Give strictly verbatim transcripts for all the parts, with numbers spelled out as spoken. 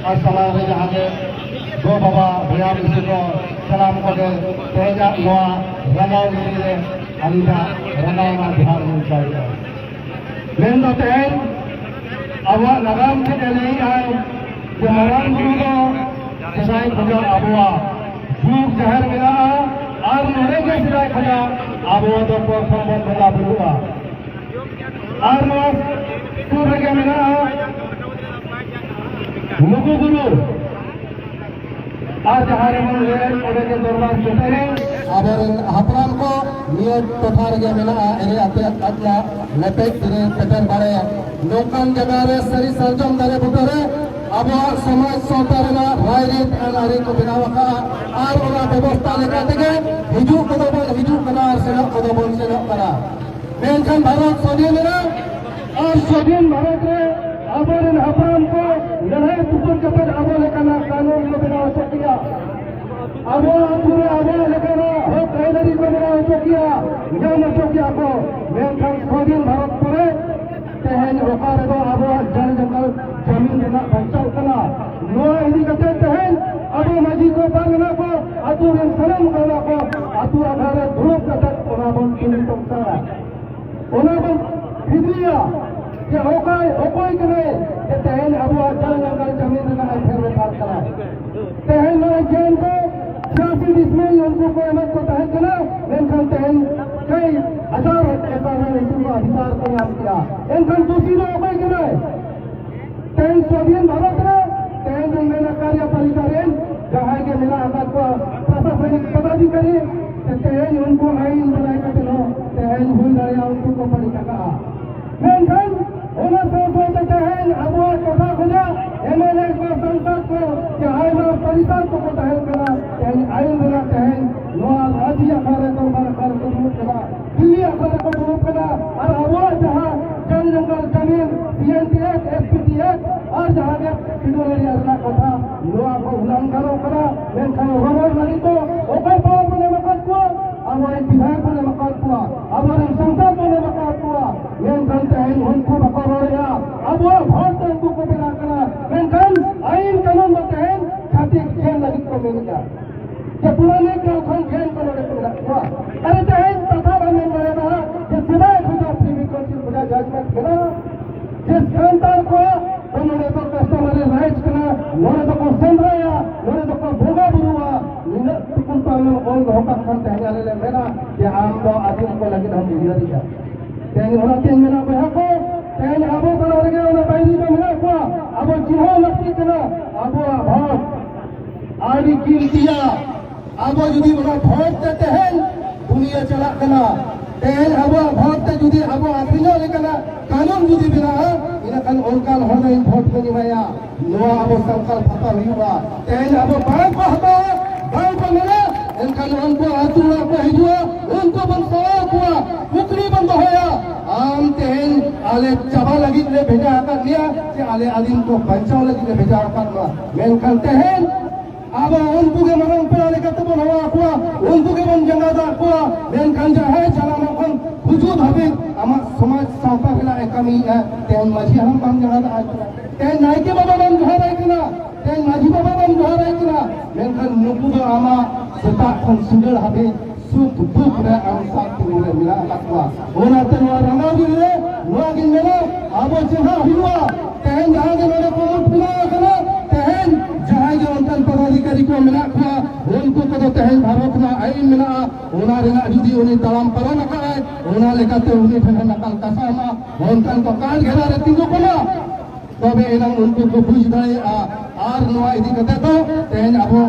ᱟᱨ ᱥᱟᱢᱟᱝ ᱨᱮ ᱡᱟᱦᱟᱸ ᱜᱮ ᱜᱚ ᱵᱟᱵᱟ ᱵᱚᱭᱦᱟ ᱢᱤᱥᱤ ᱠᱚ, ᱥᱟᱱᱟᱢ ᱠᱚᱜᱮ ᱛᱮᱦᱮᱧᱟᱜ ᱱᱚᱣᱟ ᱨᱟᱸᱜᱟᱣ ᱞᱟᱹᱜᱤᱫ ᱨᱮ ᱟᱹᱞᱤᱧᱟᱜ ᱨᱟᱸᱜᱟᱣ ᱟᱱᱟᱜ ᱡᱚᱦᱟᱨ ᱞᱤᱧ ᱪᱟᱞᱮᱫᱼᱟ᱾ ᱢᱮᱱᱫᱚ ᱛᱮᱦᱮᱧ ᱟᱵᱚᱣᱟᱜ ᱱᱟᱜᱟᱢ ᱪᱮᱫ ᱮ ᱞᱟᱹᱭᱮᱫᱼᱟᱭ ᱡᱮ ᱢᱟᱨᱟᱝ ᱵᱩᱨᱩ ᱫᱚ ᱥᱮᱫᱟᱭ ᱠᱷᱚᱱᱟᱜ ᱟᱵᱚᱣᱟᱜ ᱡᱩᱜᱽ ᱡᱟᱦᱮᱨ ᱢᱮᱱᱟᱜᱼᱟ, ᱟᱨ ᱱᱚᱰᱮ ᱜᱮ ᱥᱮᱫᱟᱭ ᱠᱷᱚᱱᱟᱜ ᱟᱵᱚ ᱫᱚ ᱯᱨᱚᱛᱷᱚᱢ ᱵᱚᱱ ᱵᱚᱸᱜᱟ ᱵᱩᱨᱩᱜᱼᱟ᱾ ᱟᱨ ᱱᱚᱣᱟ ᱥᱩᱨ ᱨᱮᱜᱮ ᱢᱮᱱᱟᱜᱼᱟ ᱞᱩᱜᱩ ᱵᱩᱨᱩ᱾ ᱟᱨ ᱡᱟᱦᱟᱸ ᱨᱮᱵᱚᱱ ᱞᱟᱹᱭᱮᱫ ᱚᱸᱰᱮ ᱜᱮ ᱫᱚᱨᱵᱟᱨ ᱪᱟᱹᱴᱟᱹᱱᱤ᱾ ᱟᱵᱚᱨᱮᱱ ᱦᱟᱯᱲᱟᱢ ᱠᱚ ᱱᱤᱭᱟᱹ ᱴᱚᱴᱷᱟ ᱨᱮᱜᱮ ᱢᱮᱱᱟᱜᱼᱟ, ᱮᱱᱮᱡ ᱟᱛᱮ ᱠᱟᱛᱞᱟ ᱞᱮᱯᱮᱡ ᱛᱤᱨᱮ ᱯᱮᱴᱮᱨ ᱵᱟᱲᱟᱭᱟ᱾ ᱱᱚᱝᱠᱟᱱ ᱡᱟᱭᱜᱟ ᱨᱮ ᱥᱟᱹᱨᱤ ᱥᱟᱨᱡᱚᱢ ᱫᱟᱨᱮ ᱵᱩᱴᱟᱹ ᱨᱮ ᱟᱵᱚᱣᱟᱜ ᱥᱚᱢᱟᱡᱽ ᱥᱟᱶᱛᱟ ᱨᱮᱱᱟᱜ ᱨᱟᱭᱨᱤᱛ ᱟᱹᱱ ᱟᱹᱨᱤ ᱠᱚ ᱵᱮᱱᱟᱣ ᱟᱠᱟᱫᱼᱟ᱾ ᱟᱨ ᱚᱱᱟ ᱵᱮᱵᱚᱥᱛᱷᱟ ᱞᱮᱠᱟ ᱛᱮᱜᱮ ᱦᱤᱡᱩᱜ ᱠᱚᱫᱚ ᱵᱚᱱ ᱦᱤᱡᱩᱜ ᱠᱟᱱᱟ ᱟᱨ ᱥᱮᱱᱚᱜ ᱠᱚᱫᱚ ᱵᱚᱱ ᱥᱮᱱᱚᱜ ᱠᱟᱱᱟ᱾ ᱢᱮᱱᱠᱷᱟᱱ ᱵᱷᱟᱨᱚᱛ ᱥᱟᱹᱫᱷᱤᱱ ᱮᱱᱟ, ᱟᱨ ᱥᱟᱹᱫᱷᱤᱱ ᱵᱷᱟᱨᱚᱛ ᱨᱮ ᱟᱵᱚᱨᱮᱱ ᱦᱟᱯᱲᱟᱢ ᱠᱚ ᱞᱟᱹᱲᱦᱟᱹᱭ ᱛᱩᱯᱩᱫ ᱠᱟᱛᱮ ᱟᱵᱚ ᱞᱮᱠᱟᱱᱟᱜ ᱠᱟᱹᱱᱩᱱ ᱠᱚ ᱵᱮᱱᱟᱣ ᱦᱚᱪᱚ ᱠᱮᱭᱟ᱾ ᱟᱵᱚ ᱟᱹᱛᱩ ᱨᱮ ᱟᱵᱚ ᱞᱮᱠᱟᱱᱟᱜ ᱦᱚᱠ ᱟᱹᱭᱫᱟᱹᱨᱤ ᱠᱚ ᱵᱮᱱᱟᱣ ᱦᱚᱪᱚ ᱠᱮᱭᱟ, ᱧᱟᱢ ᱦᱚᱪᱚ ᱠᱮᱭᱟ ᱠᱚ᱾ ᱢᱮᱱᱠᱷᱟᱱ ᱥᱟᱹᱫᱷᱤᱱ ᱵᱷᱟᱨᱚᱛ ᱯᱚᱨᱮ ᱛᱮᱦᱮᱧ ᱚᱠᱟ ᱨᱮᱫᱚ ᱟᱵᱚᱣᱟᱜ ᱡᱟᱲ ᱡᱟᱸᱜᱟᱞ ᱡᱟᱢᱤᱱ ᱨᱮᱱᱟᱜ ᱵᱟᱧᱪᱟᱣ ᱠᱟᱱᱟ, ᱱᱚᱣᱟ ᱤᱫᱤ ᱠᱟᱛᱮ ᱛᱮᱦᱮᱧ ᱟᱵᱚ ᱢᱟᱹᱡᱷᱤ ᱠᱚ, ᱯᱟᱨᱜᱟᱱᱟ ᱠᱚ, ᱟᱹᱛᱩ ᱨᱮᱱ ᱥᱟᱱᱟᱢ ᱜᱟᱶᱛᱟ ᱠᱚ ᱟᱹᱛᱩ ᱟᱠᱷᱲᱟ ᱨᱮ ᱫᱩᱲᱩᱵ ᱠᱟᱛᱮ ᱚᱱᱟ ᱵᱚᱱ ᱛᱩᱞᱤ ᱛᱚᱠᱛᱟᱭᱟ᱾ ᱚᱱᱟ ᱵᱚᱱ ᱯᱷᱤᱫᱽᱨᱤᱭᱟ ᱡᱮ ᱚᱠᱚᱭ, ᱚᱠᱚᱭ ᱠᱟᱱᱟᱭ ᱡᱮ ᱛᱮᱦᱮᱧ ᱟᱵᱚᱣᱟᱜ ᱡᱟᱲ ᱡᱟᱸᱜᱟᱞ ᱡᱟᱢᱤᱱ ᱨᱮᱱᱟᱜ ᱮ ᱯᱷᱮᱨ ᱵᱮᱯᱟᱨ ᱠᱟᱱᱟᱭ᱾ ᱛᱮᱦᱮᱧ ᱱᱚᱜᱼᱚᱭ ᱡᱮ ᱮᱱ ᱠᱚ ᱪᱷᱤᱭᱟᱥᱤ ᱰᱤᱥᱢᱤᱞ ᱩᱱᱠᱩ ᱠᱚ ᱮᱢᱮᱫ ᱠᱚ ᱛᱟᱦᱮᱸ ᱠᱟᱱᱟ, ᱢᱮᱱᱠᱷᱟᱱ ᱛᱮᱦᱮᱧ ᱠᱚᱭ ᱦᱟᱡᱟᱨ ᱮᱠᱚᱨ ᱨᱮ ᱩᱱᱠᱩ ᱠᱚ ᱚᱫᱷᱤᱠᱟᱨ ᱠᱚ ᱧᱟᱢ ᱠᱮᱜᱼᱟ᱾ ᱮᱱᱠᱷᱟᱱ ᱫᱩᱥᱤ ᱫᱚ ᱚᱠᱚᱭ ᱠᱟᱱᱟᱭ? ᱛᱮᱦᱮᱧ ᱥᱟᱹᱫᱷᱤᱱ ᱵᱷᱟᱨᱚᱛ ᱨᱮ ᱛᱮᱦᱮᱧ ᱫᱚᱧ ᱢᱮᱱᱟ ᱠᱟᱨᱭᱟᱯᱟᱞᱤᱠᱟ ᱨᱮᱱ ᱡᱟᱦᱟᱸᱭ ᱜᱮ ᱢᱮᱱᱟᱜ ᱟᱠᱟᱫ ᱠᱚᱣᱟ, ᱯᱨᱚᱥᱟᱥᱚᱱᱤᱠ ᱯᱚᱫᱟᱫᱷᱤᱠᱟᱨᱤ, ᱛᱮᱦᱮᱧ ᱩᱱᱠᱩ ᱟᱹᱭᱤᱱ ᱵᱟᱰᱟᱭ ᱠᱟᱛᱮ ᱦᱚᱸ ᱛᱮᱦᱮᱧ ᱦᱩᱭ ᱫᱟᱲᱮᱭᱟᱜᱼᱟ ᱩᱱᱠᱩ ᱠᱚ ᱵᱟᱹᱲᱤᱡ ᱟᱠᱟᱫᱼᱟ᱾ ᱢᱮᱱᱠᱷᱟᱱ ᱚᱱᱟ ᱥᱟᱶ ᱥᱟᱶᱛᱮ ᱛᱮᱦᱮᱧ ᱟᱵᱚᱣᱟᱜ ᱴᱚᱴᱷᱟ ᱠᱷᱚᱱᱟᱜ ᱮᱢ ᱮᱞ ᱮ ᱠᱚ, ᱥᱟᱝᱥᱚᱫ ᱠᱚ, ᱡᱟᱦᱟᱸᱭ ᱱᱚᱣᱟ ᱯᱚᱨᱤᱥᱚᱫ ᱠᱚᱠᱚ ᱛᱟᱦᱮᱸ ᱠᱟᱱᱟ, ᱛᱮᱦᱮᱧ ᱟᱹᱭᱤᱱ ᱨᱮᱱᱟᱜ ᱛᱮᱦᱮᱧ ᱱᱚᱣᱟ ᱨᱟᱹᱡᱤ ᱟᱠᱷᱲᱟ ᱨᱮ, ᱫᱚᱨᱵᱟᱨ ᱟᱠᱷᱲᱟ ᱨᱮᱠᱚ ᱫᱩᱲᱩᱵ ᱠᱟᱱᱟ, ᱫᱤᱞᱞᱤ ᱟᱠᱷᱲᱟ ᱨᱮᱠᱚ ᱫᱩᱲᱩᱵ ᱠᱟᱱᱟ᱾ ᱟᱨ ᱟᱵᱚᱣᱟᱜ ᱡᱟᱦᱟᱸ ᱡᱚᱱ ᱡᱚᱝᱜᱚᱞ ᱡᱟᱢᱤᱱ, C N T act, S P T act ᱟᱨ ᱡᱟᱦᱟᱸ ᱜᱮ ᱯᱷᱮᱰᱟᱨᱮᱞ ᱮᱨᱤᱭᱟ ᱨᱮᱱᱟᱜ ᱠᱟᱛᱷᱟ, ᱱᱚᱣᱟ ᱠᱚ ᱩᱞᱞᱟᱝᱜᱷᱚᱱᱚᱜ ᱠᱟᱱᱟ᱾ ᱢᱮᱱᱠᱷᱟᱱ ᱨᱚᱲ ᱞᱟᱹᱜᱤᱫ ᱫᱚ ᱚᱠᱚᱭ ᱯᱟᱣᱟᱨ ᱵᱚᱱ ᱮᱢ ᱟᱠᱟᱫ ᱠᱚᱣᱟ? ᱟᱵᱚᱨᱮᱱ ᱵᱤᱫᱷᱟᱭᱚᱠ ᱵᱚᱱ ᱮᱢ ᱟᱠᱟᱫ ᱠᱚᱣᱟ, ᱟᱵᱚᱨᱮᱱ ᱥᱟᱝᱥᱚᱫ ᱵᱚᱱ ᱮᱢ ᱟᱠᱟᱫ ᱠᱚᱣᱟ, ᱢᱮᱱᱠᱷᱟᱱ ᱛᱮᱦᱮᱧ ᱩᱱᱠᱩ ᱵᱟᱠᱚ ᱨᱚᱲᱮᱫᱼᱟ᱾ ᱟᱵᱚᱣᱟᱜ ᱵᱷᱳᱴ ᱛᱮ ᱩᱱᱠᱩ ᱠᱚ ᱵᱮᱱᱟᱜ ᱠᱟᱱᱟ, ᱢᱮᱱᱠᱷᱟᱱ ᱟᱹᱭᱤᱱ ᱚᱱᱟ ᱱᱤᱭᱮ ᱠᱚ ᱠᱷᱚᱱ ᱜᱮ ᱠᱚ ᱱᱚᱰᱮ ᱠᱚ ᱢᱮᱱᱟᱜ ᱠᱚᱣᱟ᱾ ᱟᱨ ᱛᱮᱦᱮᱧ ᱠᱟᱛᱷᱟ ᱵᱟᱝ ᱢᱮᱱ ᱫᱟᱲᱮᱭᱟᱜᱼᱟ ᱡᱮ ᱥᱮᱫᱟᱭ ᱠᱷᱚᱱᱟᱜ ᱯᱨᱤ ᱠᱟᱣᱩᱱᱥᱤᱞ ᱠᱷᱚᱱᱟᱜ ᱡᱟᱡᱽᱢᱮᱱᱴ ᱢᱮᱱᱟᱜᱼᱟ ᱡᱮ ᱥᱟᱱᱛᱟᱲ ᱠᱚᱣᱟᱜ ᱫᱚ ᱱᱚᱰᱮ ᱫᱚ ᱠᱟᱥᱴᱚᱢᱟᱨᱤ ᱨᱟᱭᱤᱴᱥ ᱠᱟᱱᱟ, ᱱᱚᱰᱮ ᱫᱚᱠᱚ ᱥᱮᱸᱫᱽᱨᱟᱭᱟ, ᱱᱚᱰᱮ ᱫᱚᱠᱚ ᱵᱚᱸᱜᱟ ᱵᱩᱨᱩᱣᱟ᱾ ᱱᱤᱱᱟᱹᱜ ᱴᱩᱠᱩᱱ ᱛᱚ ᱟᱢᱮᱢ ᱚᱞ ᱫᱚᱦᱚ ᱠᱟᱜ ᱠᱷᱟᱱ ᱛᱮᱦᱮᱧ ᱟᱞᱮ ᱞᱮ ᱢᱮᱱᱟ ᱡᱮ ᱟᱢ ᱫᱚ ᱟᱹᱫᱤᱢ ᱠᱚ ᱞᱟᱹᱜᱤᱫ ᱦᱚᱸᱢ ᱩᱭᱦᱟᱹᱨᱮᱜᱼᱟ᱾ ᱛᱮᱦᱮᱧ ᱚᱱᱟᱛᱤᱧ ᱢᱮᱱᱟ ᱵᱚᱭᱦᱟ ᱠᱚ, ᱛᱮᱦᱮᱧ ᱟᱵᱚ ᱛᱟᱞᱟ ᱨᱮᱜᱮ ᱚᱱᱟ ᱵᱟᱹᱭᱨᱤ ᱫᱚ ᱢᱮᱱᱟᱜ ᱠᱚᱣᱟ᱾ ᱟᱵᱚ ᱪᱤᱱᱦᱟᱹᱣ ᱞᱟᱹᱠᱛᱤ ᱠᱟᱱᱟ ᱟᱵᱚᱣᱟᱜ ᱵᱷᱟᱵᱽ᱾ ᱟᱹᱰᱤ ᱠᱤᱱᱛᱤᱭᱟ᱾ ᱟᱵᱚ ᱡᱩᱫᱤ ᱚᱱᱟ ᱵᱷᱳᱴ ᱛᱮ ᱛᱮᱦᱮᱧ ᱫᱩᱱᱤᱭᱟᱹ ᱪᱟᱞᱟᱜ ᱠᱟᱱᱟ, ᱛᱮᱦᱮᱧ ᱟᱵᱚᱣᱟᱜ ᱵᱷᱳᱴ ᱛᱮ ᱡᱩᱫᱤ ᱟᱵᱚ ᱟᱹᱠᱷᱨᱤᱧᱚᱜ ᱞᱮᱠᱟᱱᱟᱜ ᱠᱟᱹᱱᱩᱱ ᱡᱩᱫᱤ ᱵᱮᱱᱟᱜᱼᱟ, ᱤᱱᱟᱹᱠᱷᱟᱱ ᱚᱱᱠᱟᱱ ᱦᱚᱲ ᱫᱚ ᱤᱧ ᱵᱷᱳᱴ ᱵᱟᱹᱧ ᱮᱢᱟᱭᱟ᱾ ᱱᱚᱣᱟ ᱟᱵᱚ ᱥᱟᱱᱛᱟᱲ ᱵᱷᱟᱥᱟ ᱦᱩᱭᱩᱜᱼᱟ᱾ ᱛᱮᱦᱮᱧ ᱟᱵᱚ ᱵᱟᱝ ᱠᱚ ᱦᱟᱛᱟᱣᱟ, ᱵᱟᱝ ᱠᱚ ᱢᱮᱱᱟ, ᱮᱱᱠᱷᱟᱱ ᱩᱱᱠᱩ ᱟᱹᱛᱩ ᱚᱲᱟᱜ ᱠᱚ ᱦᱤᱡᱩᱜᱼᱟ, ᱩᱱᱠᱩ ᱵᱚᱱ ᱥᱟᱶ ᱠᱚᱣᱟ, ᱠᱩᱠᱞᱤ ᱵᱚᱱ ᱫᱚᱦᱚᱭᱟ, ᱟᱢ ᱛᱮᱦᱮᱧ ᱟᱞᱮ ᱪᱟᱵᱟ ᱞᱟᱹᱜᱤᱫ ᱞᱮ ᱵᱷᱮᱡᱟ ᱟᱠᱟᱫ ᱢᱮᱭᱟ ᱥᱮ ᱟᱞᱮ ᱟᱹᱫᱤᱢ ᱠᱚ ᱵᱟᱧᱪᱟᱣ ᱞᱟᱹᱜᱤᱫ ᱞᱮ ᱵᱷᱮᱡᱟ ᱟᱠᱟᱫ ᱢᱮᱭᱟ? ᱢᱮᱱᱠᱷᱟᱱ ᱛᱮᱦᱮᱧ ᱟᱵᱚ ᱩᱱᱠᱩ ᱜᱮ ᱢᱟᱨᱟᱝ ᱯᱮᱲᱟ ᱞᱮᱠᱟ ᱛᱮᱵᱚᱱ ᱦᱚᱦᱚ ᱟᱠᱚᱣᱟ, ᱩᱱᱠᱩ ᱜᱮᱵᱚᱱ ᱡᱟᱸᱜᱟ ᱫᱟᱜ ᱠᱚᱣᱟ᱾ ᱢᱮᱱᱠᱷᱟᱱ ᱡᱟᱦᱟᱸᱭ ᱡᱟᱱᱟᱢᱚᱜ ᱠᱷᱚᱱ ᱜᱩᱡᱩᱜ ᱫᱷᱟᱹᱵᱤᱡ ᱟᱢᱟᱜ ᱥᱚᱢᱟᱡᱽ ᱥᱟᱶᱛᱟ ᱨᱮᱱᱟᱜ ᱮ ᱠᱟᱹᱢᱤᱭᱮᱫᱼᱟ, ᱛᱮᱦᱮᱧ ᱢᱟᱹᱡᱷᱤ ᱦᱟᱲᱟᱢ ᱵᱟᱢ ᱡᱟᱸᱜᱟ ᱫᱟᱜ ᱟᱭ ᱠᱟᱱᱟ, ᱛᱮᱦᱮᱧ ᱱᱟᱭᱠᱮ ᱵᱟᱵᱟ ᱵᱟᱢ ᱡᱚᱦᱟᱨ ᱟᱭ ᱠᱟᱱᱟ, ᱛᱮᱦᱮᱧ ᱢᱟᱹᱡᱷᱤ ᱵᱟᱵᱟ ᱵᱟᱢ ᱡᱚᱦᱟᱨ ᱟᱭ ᱠᱟᱱᱟ᱾ ᱢᱮᱱᱠᱷᱟᱱ ᱱᱩᱠᱩ ᱫᱚ ᱟᱢᱟᱜ ᱥᱮᱛᱟᱜ ᱠᱷᱚᱱ ᱥᱤᱸᱜᱟᱹᱲ ᱦᱟᱹᱵᱤᱡ ᱥᱩᱠ ᱫᱩᱠ ᱨᱮ ᱟᱢ ᱥᱟᱶ ᱛᱤᱸᱜᱩ ᱨᱮ ᱢᱮᱱᱟᱜ ᱟᱠᱟᱫ ᱠᱚᱣᱟ᱾ ᱚᱱᱟᱛᱮ ᱱᱚᱣᱟ ᱨᱟᱸᱜᱟᱣ ᱫᱤᱱ ᱨᱮ ᱱᱚᱣᱟ ᱜᱤᱧ ᱢᱮᱱᱟ, ᱟᱵᱚ ᱪᱮᱸᱜᱷᱟᱜ ᱦᱩᱭᱩᱜᱼᱟ᱾ ᱛᱮᱦᱮᱧ ᱡᱟᱦᱟᱸ ᱜᱮ ᱱᱚᱰᱮ ᱠᱚᱢᱤᱴ ᱵᱮᱱᱟᱣ ᱟᱠᱟᱱᱟ, ᱛᱮᱦᱮᱧ ᱡᱟᱦᱟᱸᱭ ᱜᱮ ᱚᱱᱠᱟᱱ ᱯᱚᱫᱟᱫᱷᱤᱠᱟᱨᱤ ᱠᱚ ᱢᱮᱱᱟᱜ ᱠᱚᱣᱟ, ᱩᱱᱠᱩ ᱠᱚᱫᱚ ᱛᱮᱦᱮᱧ ᱵᱷᱟᱨᱚᱛ ᱨᱮᱱᱟᱜ ᱟᱹᱭᱤᱱ ᱢᱮᱱᱟᱜᱼᱟ, ᱚᱱᱟ ᱨᱮᱱᱟᱜ ᱡᱩᱫᱤ ᱩᱱᱤ ᱛᱟᱲᱟᱢ ᱯᱟᱨᱚᱢ ᱟᱠᱟᱫ ᱟᱭ, ᱚᱱᱟ ᱞᱮᱠᱟᱛᱮ ᱩᱱᱤ ᱴᱷᱮᱱ ᱦᱚᱸ ᱱᱟᱠᱟᱞ ᱠᱟᱥᱟ ᱮᱢᱟ, ᱚᱱᱠᱟᱱ ᱠᱚ ᱠᱟᱴ ᱜᱷᱮᱨᱟ ᱨᱮ ᱛᱤᱸᱜᱩ ᱠᱚᱢᱟ, ᱛᱚᱵᱮ ᱮᱱᱟᱝ ᱩᱱᱠᱩ ᱠᱚ ᱵᱩᱡᱽ ᱫᱟᱲᱮᱭᱟᱜᱼᱟ᱾ ᱟᱨ ᱱᱚᱣᱟ ᱤᱫᱤ ᱠᱟᱛᱮ ᱫᱚ ᱛᱮᱦᱮᱧ ᱟᱵᱚ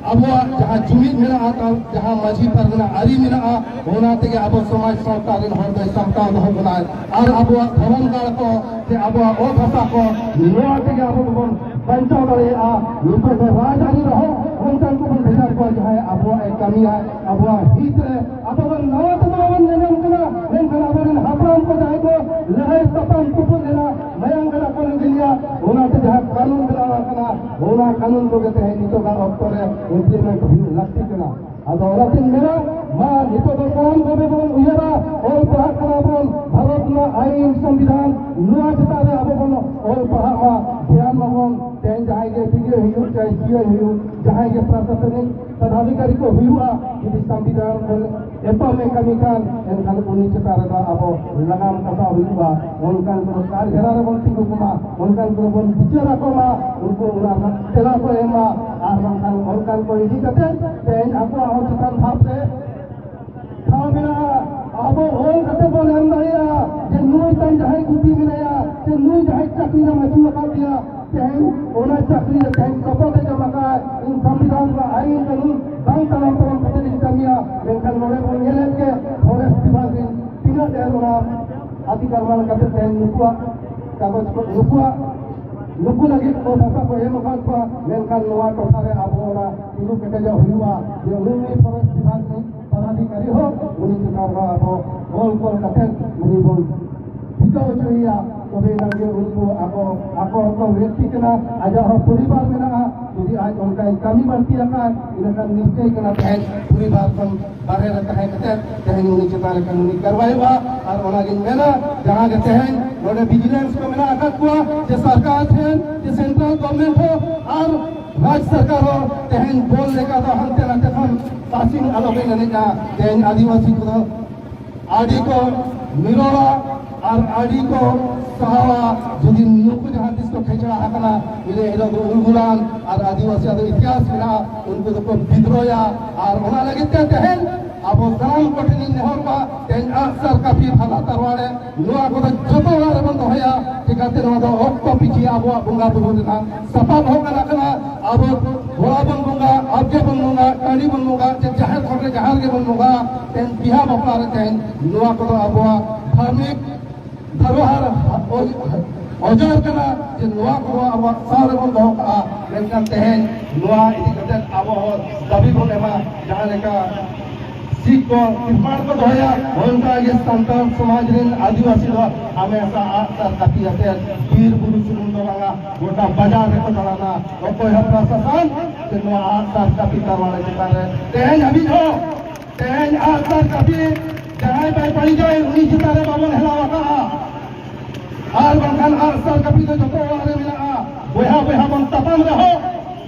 ᱟᱵᱚᱣᱟᱜ ᱡᱟᱦᱟᱸ ᱡᱩᱢᱤᱫ ᱢᱮᱱᱟᱜᱼᱟ, ᱛᱟᱢ ᱡᱟᱦᱟᱸ ᱢᱟᱹᱡᱷᱤ ᱯᱟᱨᱜᱟᱱᱟ ᱟᱹᱨᱤ ᱢᱮᱱᱟᱜᱼᱟ, ᱚᱱᱟ ᱛᱮᱜᱮ ᱟᱵᱚ ᱥᱚᱢᱟᱡᱽ ᱥᱟᱶᱛᱟ ᱨᱮᱱ ᱦᱚᱲ ᱫᱚᱭ ᱥᱟᱢᱴᱟᱣ ᱫᱚᱦᱚ ᱵᱚᱱᱟᱭ᱾ ᱟᱨ ᱟᱵᱚᱣᱟᱜ ᱫᱷᱚᱨᱚᱢ ᱜᱟᱲ ᱠᱚ ᱥᱮ ᱟᱵᱚᱣᱟᱜ ᱚᱛ ᱦᱟᱥᱟ ᱠᱚ ᱱᱚᱣᱟ ᱛᱮᱜᱮ ᱟᱵᱚ ᱫᱚᱵᱚᱱ ᱵᱟᱧᱪᱟᱣ ᱫᱟᱲᱮᱭᱟᱜᱼᱟ᱾ ᱱᱤᱛᱚᱜ ᱫᱚ ᱨᱟᱡᱽ ᱟᱹᱨᱤ ᱨᱮᱦᱚᱸ ᱚᱱᱠᱟᱱ ᱠᱚᱵᱚᱱ ᱵᱷᱮᱡᱟ ᱠᱚᱣᱟ, ᱡᱟᱦᱟᱸᱭ ᱟᱵᱚᱣᱟᱜ ᱮ ᱠᱟᱹᱢᱤᱭᱟ, ᱟᱵᱚᱣᱟᱜ ᱦᱤᱛ ᱨᱮ᱾ ᱟᱵᱚ ᱫᱚ ᱱᱟᱣᱟ ᱛᱮᱫᱚ ᱵᱟᱵᱚᱱ ᱧᱟᱧᱟᱢ ᱠᱟᱱᱟ, ᱢᱮᱱᱠᱷᱟᱱ ᱟᱵᱚᱨᱮᱱ ᱦᱟᱯᱲᱟᱢ ᱠᱚ ᱡᱟᱦᱟᱸᱭ ᱠᱚ ᱞᱟᱹᱲᱦᱟᱹᱭ ᱛᱟᱯᱟᱢ ᱛᱩᱯᱩᱫ ᱞᱮᱱᱟ, ᱢᱟᱭᱟᱝ ᱜᱟᱰᱟ ᱠᱚ ᱞᱤᱸᱜᱤ ᱞᱮᱱᱟ, ᱚᱱᱟᱛᱮ ᱡᱟᱦᱟᱸ ᱠᱟᱹᱱᱩᱱ ᱵᱮᱱᱟᱣ ᱟᱠᱟᱱᱟ, ᱚᱱᱟ ᱠᱟᱹᱱᱩᱱ ᱠᱚᱜᱮ ᱛᱮᱦᱮᱧ ᱱᱤᱛᱚᱜᱟᱜ ᱚᱠᱛᱚ ᱨᱮ implement ᱦᱩᱭᱩᱜ ᱞᱟᱹᱠᱛᱤ ᱠᱟᱱᱟ᱾ ᱟᱫᱚ ᱚᱱᱟᱛᱤᱧ ᱢᱮᱱᱟ, ᱢᱟ ᱱᱤᱛᱚᱜ ᱫᱚ ᱥᱟᱱᱟᱢ ᱠᱚᱜᱮ ᱵᱚᱱ ᱩᱭᱦᱟᱹᱨᱟ, ᱚᱞ ᱯᱟᱲᱦᱟᱜ ᱠᱟᱱᱟ ᱵᱚᱱ, ᱵᱷᱟᱨᱚᱛ ᱨᱮᱱᱟᱜ ᱟᱹᱭᱤᱱ ᱥᱚᱝᱵᱤᱫᱷᱟᱱ ᱱᱚᱣᱟ ᱪᱮᱛᱟᱱ ᱨᱮ ᱟᱵᱚ ᱵᱚᱱ ᱚᱞ ᱯᱟᱲᱦᱟᱜ ᱢᱟ, ᱫᱷᱮᱭᱟᱱ ᱢᱟᱵᱚᱱ᱾ ᱛᱮᱦᱮᱧ ᱡᱟᱦᱟᱸᱭ ᱜᱮ ᱵᱤ ᱮ ᱦᱩᱭᱩᱜ ᱪᱟᱦᱮ ᱥᱤ ᱮ ᱦᱩᱭᱩᱜ, ᱡᱟᱦᱟᱸᱭ ᱯᱨᱚᱥᱟᱥᱚᱱᱤᱠ ᱯᱚᱫᱟᱫᱷᱤᱠᱟᱨᱤ ᱠᱚ ᱦᱩᱭᱩᱜᱼᱟ, ᱡᱩᱫᱤ ᱥᱚᱝᱵᱤᱫᱷᱟᱱ ᱠᱷᱚᱱ ᱮᱛᱚᱢ ᱮ ᱠᱟᱹᱢᱤ ᱠᱷᱟᱱ, ᱮᱱᱠᱷᱟᱱ ᱩᱱᱤ ᱪᱮᱛᱟᱱ ᱨᱮᱫᱚ ᱟᱵᱚ ᱞᱟᱜᱟᱢ ᱠᱟᱥᱟᱣ ᱦᱩᱭᱩᱜᱼᱟ᱾ ᱚᱱᱠᱟᱱ ᱠᱚᱫᱚ ᱠᱟᱨᱜᱷᱮᱨᱟ ᱨᱮᱵᱚᱱ ᱛᱤᱸᱜᱩ ᱠᱚᱢᱟ, ᱚᱱᱠᱟᱱ ᱠᱚᱫᱚ ᱵᱚᱱ ᱵᱤᱪᱟᱹᱨ ᱟᱠᱚ ᱢᱟ, ᱩᱱᱠᱩ ᱚᱱᱟ ᱨᱮᱱᱟᱜ ᱛᱮᱞᱟ ᱠᱚ ᱮᱢᱟ᱾ ᱟᱨ ᱵᱟᱝᱠᱷᱟᱱ ᱚᱱᱠᱟᱱ ᱠᱚ ᱤᱫᱤ ᱠᱟᱛᱮ ᱛᱮᱦᱮᱧ ᱟᱠᱚᱣᱟᱜ ᱦᱚᱸ ᱪᱮᱛᱟᱱ ᱫᱷᱟᱯ ᱨᱮ ᱴᱷᱟᱶ ᱢᱮᱱᱟᱜᱼᱟ᱾ ᱟᱵᱚ ᱚᱞ ᱠᱟᱛᱮ ᱵᱚᱱ ᱮᱢ ᱫᱟᱲᱮᱭᱟᱜᱼᱟ ᱡᱮ ᱱᱩᱭ ᱛᱟᱭ ᱡᱟᱦᱟᱸᱭ ᱜᱩᱛᱤ ᱢᱮᱱᱟᱭᱟ, ᱥᱮ ᱱᱩᱭ ᱡᱟᱦᱟᱸᱭ ᱪᱟᱹᱠᱨᱤ ᱨᱮᱢ ᱟᱹᱪᱩ ᱟᱠᱟᱫᱮᱭᱟ, ᱛᱮᱦᱮᱧ ᱚᱱᱟ ᱪᱟᱹᱠᱨᱤ ᱨᱮ ᱛᱮᱦᱮᱧ ᱥᱚᱯᱚᱫ ᱮ ᱡᱚᱢ ᱟᱠᱟᱫ, ᱤᱧ ᱥᱚᱝᱵᱤᱫᱷᱟᱱ ᱨᱮᱱᱟᱜ ᱟᱹᱭᱤᱱ ᱠᱟᱹᱱᱩᱱ ᱵᱟᱝ ᱛᱟᱲᱟᱢ ᱛᱟᱲᱟᱢ ᱠᱟᱛᱮ ᱤᱧ ᱠᱟᱹᱢᱤᱭᱟ᱾ ᱢᱮᱱᱠᱷᱟᱱ ᱱᱚᱰᱮ ᱵᱚᱱ ᱧᱮᱞᱮᱫ ᱜᱮ, ᱯᱷᱚᱨᱮᱥᱴ ᱰᱤᱯᱟᱨᱴᱢᱮᱱᱴ ᱛᱤᱱᱟᱹᱜ ᱰᱷᱮᱨ ᱚᱱᱟ ᱟᱹᱰᱤ ᱜᱟᱱ ᱠᱟᱛᱮ ᱛᱮᱦᱮᱧ ᱱᱩᱠᱩᱣᱟᱜ ᱠᱟᱜᱚᱡᱽ ᱠᱚ, ᱱᱩᱠᱩᱣᱟᱜ, ᱱᱩᱠᱩ ᱞᱟᱹᱜᱤᱫ ᱠᱚ ᱵᱷᱟᱥᱟ ᱠᱚ ᱮᱢ ᱟᱠᱟᱫ ᱠᱚᱣᱟ, ᱢᱮᱱᱠᱷᱟᱱ ᱱᱚᱣᱟ ᱴᱚᱴᱷᱟ ᱨᱮ ᱟᱵᱚ ᱚᱱᱟ ᱛᱤᱸᱜᱩ ᱠᱮᱴᱮᱡᱚᱜ ᱦᱩᱭᱩᱜᱼᱟ ᱡᱮ ᱩᱱᱤ ᱯᱷᱚᱨᱮᱥᱴ ᱵᱤᱵᱷᱟᱜᱽ ᱨᱤᱱᱤᱡ ᱯᱚᱫᱟᱫᱷᱤᱠᱟᱨᱤ ᱦᱚᱸ ᱩᱱᱤ ᱪᱮᱛᱟᱱ ᱨᱮ ᱟᱵᱚ ᱚᱞ ᱛᱚᱞ ᱠᱟᱛᱮ ᱩᱱᱤ ᱵᱚᱱ ᱴᱷᱤᱠᱟᱹ ᱦᱚᱪᱚᱭᱮᱭᱟ᱾ ᱛᱚᱵᱮ ᱮᱱᱟᱝ ᱜᱮ ᱩᱱᱠᱩ ᱟᱠᱚ, ᱟᱠᱚ ᱦᱚᱸᱠᱚ ᱵᱮᱠᱛᱤ ᱠᱟᱱᱟ, ᱟᱡᱟᱜ ᱦᱚᱸ ᱯᱚᱨᱤᱵᱟᱨ ᱢᱮᱱᱟᱜᱼᱟ᱾ ᱡᱩᱫᱤ ᱟᱡ ᱚᱱᱠᱟᱭ ᱠᱟᱹᱢᱤ ᱵᱟᱹᱲᱛᱤ ᱟᱠᱟᱫ, ᱤᱱᱟᱹᱠᱷᱟᱱ ᱱᱤᱥᱪᱚᱭ ᱠᱟᱱᱟ ᱛᱮᱦᱮᱧ ᱯᱚᱨᱤᱵᱟᱨ ᱠᱷᱚᱱ ᱵᱟᱦᱨᱮ ᱨᱮ ᱛᱟᱦᱮᱸ ᱠᱟᱛᱮ ᱛᱮᱦᱮᱧ ᱩᱱᱤ ᱪᱮᱛᱟᱱ ᱨᱮ ᱠᱟᱹᱱᱩᱱᱤ ᱠᱟᱨᱣᱟᱭᱚᱜᱼᱟ᱾ ᱟᱨ ᱚᱱᱟᱜᱤᱧ ᱢᱮᱱᱟ, ᱡᱟᱦᱟᱸ ᱜᱮ ᱛᱮᱦᱮᱧ ᱱᱚᱰᱮ ᱵᱷᱤᱡᱤᱞᱮᱱᱥ ᱠᱚ ᱢᱮᱱᱟᱜ ᱟᱠᱟᱫ ᱠᱚᱣᱟ, ᱡᱮ ᱥᱚᱨᱠᱟᱨ ᱴᱷᱮᱱ, ᱡᱮ ᱥᱮᱱᱴᱨᱟᱞ ᱜᱚᱵᱷᱚᱨᱱᱢᱮᱱᱴ ᱦᱚᱸ ᱟᱨ ᱨᱟᱡᱽ ᱥᱚᱨᱠᱟᱨ ᱦᱚᱸ ᱛᱮᱦᱮᱧ ᱵᱚᱞ ᱞᱮᱠᱟ ᱫᱚ ᱦᱟᱱᱛᱮ ᱱᱟᱛᱮ ᱠᱷᱚᱱ ᱯᱟᱹᱥᱤ ᱟᱞᱚ ᱵᱤᱱ ᱮᱱᱮᱡᱼᱟ᱾ ᱛᱮᱦᱮᱧ ᱟᱹᱫᱤᱵᱟᱹᱥᱤ ᱠᱚᱫᱚ ᱟᱹᱰᱤ ᱠᱚ ᱱᱤᱨᱚᱲᱟ ᱟᱨ ᱟᱹᱰᱤ ᱠᱚ ᱥᱟᱦᱟᱣᱟ᱾ ᱡᱩᱫᱤ ᱱᱩᱠᱩ ᱡᱟᱦᱟᱸ ᱛᱤᱥ ᱠᱚ ᱠᱷᱮᱪᱲᱟ ᱟᱠᱟᱱᱟ, ᱤᱱᱟᱹ ᱦᱤᱞᱳᱜ ᱫᱚ ᱩᱞᱜᱩᱞᱟᱱ ᱟᱨ ᱟᱹᱫᱤᱵᱟᱹᱥᱤ ᱟᱜ ᱫᱚ ᱤᱛᱤᱦᱟᱥ ᱢᱮᱱᱟᱜᱼᱟ, ᱩᱱᱠᱩ ᱫᱚᱠᱚ ᱵᱤᱫᱽᱨᱚᱭᱟ᱾ ᱟᱨ ᱚᱱᱟ ᱞᱟᱹᱜᱤᱫ ᱛᱮ ᱛᱮᱦᱮᱧ ᱟᱵᱚ ᱥᱟᱱᱟᱢ ᱠᱚᱴᱷᱮᱱ ᱤᱧ ᱱᱮᱦᱚᱨ ᱠᱚᱣᱟ, ᱛᱮᱦᱮᱧ ᱟᱜᱼᱥᱟᱨ ᱠᱟᱹᱯᱤ ᱵᱷᱟᱞᱟ ᱛᱟᱨᱣᱟᱲᱮ ᱱᱚᱣᱟ ᱠᱚᱫᱚ ᱡᱚᱛᱚ ᱚᱲᱟᱜ ᱨᱮᱵᱚᱱ ᱫᱚᱦᱚᱭᱟ᱾ ᱪᱤᱠᱟᱹᱛᱮ ᱱᱚᱣᱟ ᱫᱚ ᱚᱠᱛᱚ ᱯᱤᱪᱷᱤ ᱟᱵᱚᱣᱟᱜ ᱵᱚᱸᱜᱟ ᱵᱩᱨᱩ ᱨᱮᱱᱟᱜ ᱥᱟᱯᱟᱵ ᱦᱚᱸ ᱠᱟᱱᱟ, ᱠᱟᱱᱟ᱾ ᱟᱵᱚ ᱜᱚᱲᱟ ᱵᱚᱱ ᱵᱚᱸᱜᱟ, ᱟᱵᱜᱮ ᱵᱚᱱ ᱵᱚᱸᱜᱟ, ᱴᱟᱺᱰᱤ ᱵᱚᱱ ᱵᱚᱸᱜᱟ, ᱪᱮ ᱡᱟᱦᱮᱨ ᱛᱷᱟᱱ ᱨᱮ ᱡᱟᱦᱟᱸ ᱨᱮᱜᱮ ᱵᱚᱱ ᱵᱚᱸᱜᱟ, ᱛᱮᱦᱮᱧ ᱵᱤᱦᱟ ᱵᱟᱯᱞᱟ ᱨᱮ ᱛᱮᱦᱮᱧ ᱱᱚᱣᱟ ᱠᱚᱫᱚ ᱟᱵᱚᱣᱟᱜ ᱫᱷᱟᱨᱢᱤᱠ ᱫᱷᱚᱨᱚᱦᱟᱨ ᱚᱡ-, ᱚᱡᱚᱨ ᱠᱟᱱᱟ ᱡᱮ ᱱᱚᱣᱟ ᱠᱚ ᱟᱵᱚᱣᱟᱜ ᱥᱟᱶ ᱨᱮᱵᱚᱱ ᱫᱚᱦᱚ ᱠᱟᱜᱼᱟ᱾ ᱢᱮᱱᱠᱷᱟᱱ ᱛᱮᱦᱮᱧ ᱱᱚᱣᱟ ᱤᱫᱤ ᱠᱟᱛᱮ ᱟᱵᱚ ᱦᱚᱸ ᱫᱟᱹᱵᱤ ᱵᱚᱱ ᱮᱢᱟ, ᱡᱟᱦᱟᱸ ᱞᱮᱠᱟ ᱥᱤᱠᱷ ᱠᱚ ᱛᱤᱨᱯᱟᱞ ᱠᱚ ᱫᱚᱦᱚᱭᱟ, ᱚᱱᱠᱟ ᱜᱮ ᱥᱟᱱᱛᱟᱲ ᱥᱚᱢᱟᱡᱽ ᱨᱮᱱ ᱟᱹᱫᱤᱵᱟᱹᱥᱤ ᱫᱚ ᱦᱟᱢᱮᱥᱟ ᱟᱜᱼᱥᱟᱨ ᱠᱟᱹᱯᱤ ᱟᱛᱮ ᱵᱤᱨ ᱵᱩᱨᱩ ᱥᱩᱢᱩᱝ ᱫᱚ ᱵᱟᱝᱟ, ᱜᱚᱴᱟ ᱵᱟᱡᱟᱨ ᱨᱮᱠᱚ ᱫᱟᱬᱟᱱᱟ᱾ ᱚᱠᱚᱭ ᱦᱚᱸ ᱯᱨᱚᱥᱟᱥᱚᱱ ᱥᱮ ᱱᱚᱣᱟ ᱟᱜᱼᱥᱟᱨ ᱠᱟᱹᱯᱤ ᱛᱟᱨᱣᱟᱲᱮ ᱪᱮᱛᱟᱱ ᱨᱮ ᱛᱮᱦᱮᱧ ᱦᱟᱹᱵᱤᱡ ᱦᱚᱸ, ᱛᱮᱦᱮᱧ ᱟᱜᱼᱥᱟᱨ ᱠᱟᱹᱯᱤ ᱡᱟᱦᱟᱸᱭ ᱵᱟᱭ ᱵᱟᱹᱲᱤᱡᱟᱭ, ᱩᱱᱤ ᱪᱮᱛᱟᱱ ᱨᱮ ᱵᱟᱵᱚᱱ ᱦᱮᱞᱟᱣ ᱟᱠᱟᱫᱼᱟ᱾ ᱟᱨ ᱵᱟᱝᱠᱷᱟᱱ ᱟᱜᱼᱥᱟᱨ ᱠᱟᱹᱯᱤ ᱫᱚ ᱡᱚᱛᱚ ᱚᱲᱟᱜ ᱨᱮ ᱢᱮᱱᱟᱜᱼᱟ᱾ ᱵᱚᱭᱦᱟ ᱵᱚᱭᱦᱟ ᱵᱚᱱ ᱛᱟᱯᱟᱢ ᱨᱮᱦᱚᱸ,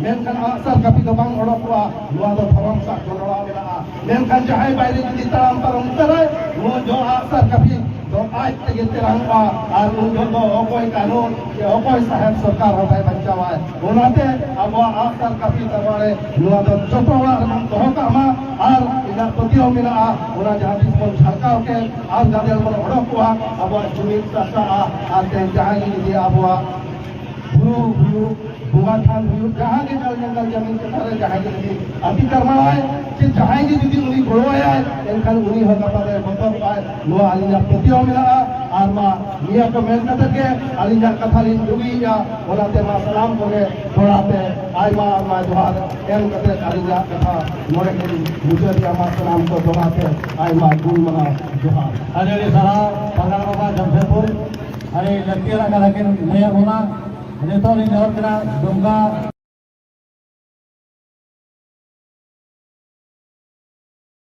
ᱢᱮᱱᱠᱷᱟᱱ ᱟᱜᱼᱥᱟᱨ ᱠᱟᱹᱯᱤ ᱫᱚ ᱵᱟᱝ ᱚᱰᱚᱠᱚᱜᱼᱟ᱾ ᱱᱚᱣᱟ ᱫᱚ ᱫᱷᱚᱨᱚᱢ ᱥᱟᱜ ᱜᱚᱱᱚᱲᱟ ᱢᱮᱱᱟᱜᱼᱟ᱾ ᱢᱮᱱᱠᱷᱟᱱ ᱡᱟᱦᱟᱸᱭ ᱵᱟᱭᱨᱮ ᱡᱩᱫᱤ ᱛᱟᱲᱟᱢ ᱯᱟᱨᱚᱢ ᱩᱛᱟᱹᱨᱟᱭ, ᱱᱚᱣᱟ ᱡᱚ ᱟᱜᱼᱥᱟᱨ ᱠᱟᱹᱯᱤ ᱫᱚ ᱟᱡ ᱛᱮᱜᱮ ᱛᱮᱨᱟᱝᱚᱜᱼᱟ᱾ ᱟᱨ ᱩᱱ ᱡᱚᱦᱚᱜ ᱫᱚ ᱚᱠᱚᱭ ᱠᱟᱹᱱᱩᱱ ᱥᱮ ᱚᱠᱚᱭ ᱥᱟᱦᱮᱵ ᱥᱚᱨᱠᱟᱨ ᱦᱚᱸ ᱵᱟᱭ ᱵᱟᱧᱪᱟᱣᱟᱭ᱾ ᱚᱱᱟᱛᱮ ᱟᱵᱚᱣᱟᱜ ᱟᱜᱼᱥᱟᱨ ᱠᱟᱹᱯᱤ ᱛᱟᱨᱣᱟᱲᱮ ᱱᱚᱣᱟ ᱫᱚ ᱡᱚᱛᱚ ᱚᱲᱟᱜ ᱨᱮᱵᱚᱱ ᱫᱚᱦᱚ ᱠᱟᱜ ᱢᱟ᱾ ᱟᱨ ᱤᱧᱟᱹᱜ ᱯᱟᱹᱛᱭᱟᱹᱣ ᱢᱮᱱᱟᱜᱼᱟ, ᱚᱱᱟ ᱡᱟᱦᱟᱸ ᱛᱤᱥ ᱵᱚᱱ ᱡᱷᱟᱞᱠᱟᱣ ᱠᱮᱫ ᱟᱨ ᱜᱟᱫᱮᱞ ᱵᱚᱱ ᱚᱰᱚᱠ ᱠᱚᱣᱟ, ᱟᱵᱚᱣᱟᱜ ᱡᱩᱢᱤᱫ ᱪᱟᱨᱪᱟᱜᱼᱟ᱾ ᱟᱨ ᱛᱮᱦᱮᱧ ᱡᱟᱦᱟᱸᱭ ᱜᱮ ᱡᱩᱫᱤ ᱟᱵᱚᱣᱟᱜ ᱵᱩᱨᱩ ᱦᱩᱭᱩᱜ, ᱵᱚᱸᱜᱟ ᱛᱷᱟᱱ ᱦᱩᱭᱩᱜ, ᱡᱟᱦᱟᱸ ᱜᱮ ᱡᱟᱞ ᱡᱚᱝᱜᱚᱞ ᱡᱟᱢᱤᱱ ᱪᱮᱛᱟᱱ ᱨᱮ ᱡᱟᱦᱟᱸᱭ ᱜᱮ ᱡᱩᱫᱤ ᱟᱹᱛᱤ ᱠᱟᱨᱢᱟᱣᱟᱭ ᱥᱮ ᱡᱟᱦᱟᱸᱭ ᱜᱮ ᱡᱩᱫᱤ ᱩᱱᱤ ᱜᱚᱲᱚᱣᱟᱭᱟᱭ, ᱮᱱᱠᱷᱟᱱ ᱩᱱᱤ ᱦᱚᱸ ᱜᱟᱯᱟ ᱫᱚᱭ ᱵᱚᱛᱚᱨᱚᱜᱼᱟᱭ᱾ ᱱᱚᱣᱟ ᱟᱹᱞᱤᱧᱟᱜ ᱯᱟᱹᱛᱭᱟᱹᱣ ᱢᱮᱱᱟᱜᱼᱟ᱾ ᱟᱨ ᱢᱟ ᱱᱤᱭᱟᱹ ᱠᱚ ᱢᱮᱱ ᱠᱟᱛᱮ ᱜᱮ ᱟᱹᱞᱤᱧᱟᱜ ᱠᱟᱛᱷᱟ ᱞᱤᱧ ᱰᱩᱜᱤᱭᱮᱫᱼᱟ᱾ ᱚᱱᱟᱛᱮ ᱢᱟ ᱥᱟᱱᱟᱢ ᱠᱚᱜᱮ ᱫᱚᱦᱲᱟ ᱛᱮ ᱟᱭᱢᱟ ᱟᱭᱢᱟ ᱡᱚᱦᱟᱨ ᱮᱢ ᱠᱟᱛᱮ ᱟᱹᱞᱤᱧᱟᱜ ᱠᱟᱛᱷᱟ ᱱᱚᱰᱮ ᱜᱮᱞᱤᱧ ᱢᱩᱪᱟᱹᱫᱮᱜᱼᱟ᱾ ᱢᱟ ᱥᱟᱱᱟᱢ ᱠᱚ ᱫᱚᱦᱲᱟ ᱛᱮ ᱟᱭᱢᱟ ᱜᱩᱱ ᱢᱟᱱᱟᱣ ᱡᱚᱦᱟᱨ᱾ ᱟᱹᱰᱤ ᱟᱹᱰᱤ ᱥᱟᱨᱦᱟᱣ ᱯᱟᱨᱜᱟᱱᱟ ᱵᱟᱵᱟ ᱡᱟᱢᱥᱮᱫᱽᱯᱩᱨ, ᱟᱹᱰᱤ ᱞᱟᱹᱠᱛᱤᱭᱟᱱᱟᱜ ᱠᱟᱛᱷᱟ ᱠᱤᱱ ᱞᱟᱹᱭᱟᱫ ᱵᱚᱱᱟ᱾ ᱱᱤᱛᱚᱜ ᱞᱤᱧ ᱱᱮᱦᱚᱨ ᱠᱟᱱᱟ ᱫᱩᱢᱠᱟ